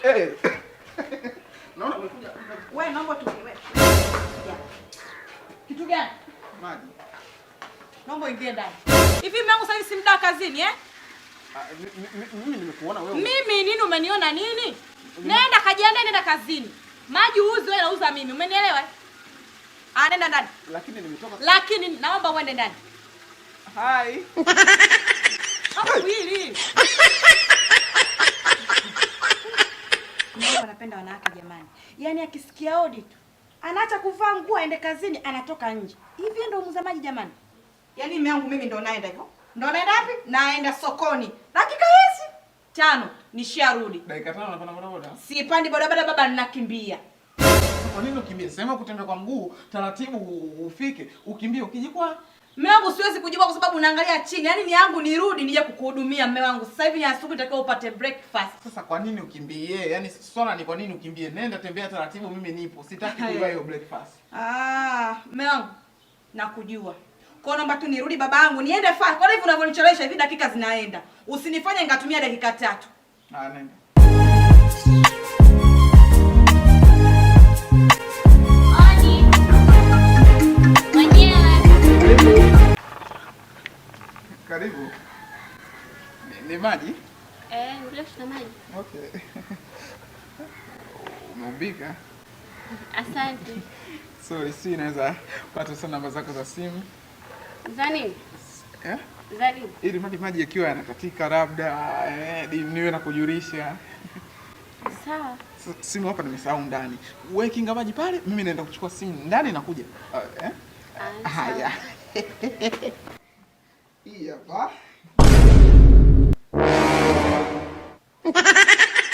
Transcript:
Eh. Naona umekuja. Wewe naomba tu wewe. Kitu gani? Maji. Naomba uingie ndani. Hivi mume wangu sasa hivi si muda kazini eh? Ah, mimi nimekuona wewe. Mimi nini umeniona nini? Nenda kajiandae, nenda kazini. Maji uuze wewe, nauza mimi. Umenielewa? Ah, nenda ndani. Lakini nimetoka. Lakini naomba uende ndani. Hi. Hapo hili. Mungu anapenda wanawake jamani. Yaani akisikia odi tu anaacha kuvaa nguo aende kazini, anatoka nje. Hivi ndio muuza maji jamani? Yaani mume wangu mimi ndo naenda hivyo. Ndo naenda wapi? Naenda sokoni. Dakika hizi 5 nisharudi. Dakika 5 unapanda bodaboda? Sipandi bodaboda baba, ninakimbia. Kwa nini ukimbie? Sema kutembea kwa mguu taratibu ufike, ukimbie ukijikwaa. Mume wangu siwezi kujikwaa kwa sababu naangalia chini. Yaani ni yangu nirudi nije kukuhudumia mume wangu. Sasa hivi ni asubuhi, nitakiwa upate breakfast. Sasa kwa nini ukimbie? Yaani swala ni kwa nini ukimbie? Nenda tembea taratibu, mimi nipo. Sitaki kuiba hiyo breakfast. Ah, mume wangu nakujua. Kwa naomba tu nirudi babangu, niende fast. Kwa hivi unavyonichelewesha hivi dakika zinaenda. Usinifanye nikatumia dakika 3. Ah, nenda. Karibu. Ni maji? Ndio tuna maji. Okay. Umeumbika? Asante. Sorry, si naweza pata sana namba zako za simu. Za nini? Eh? Za nini? Ili maji yakiwa yanakatika labda, niwe na kujulisha. Sawa. Simu hapa nimesahau ndani. Wewe kinga maji pale, mimi naenda kuchukua simu ndani nakuja. Sawa. Haya. Hii hapa.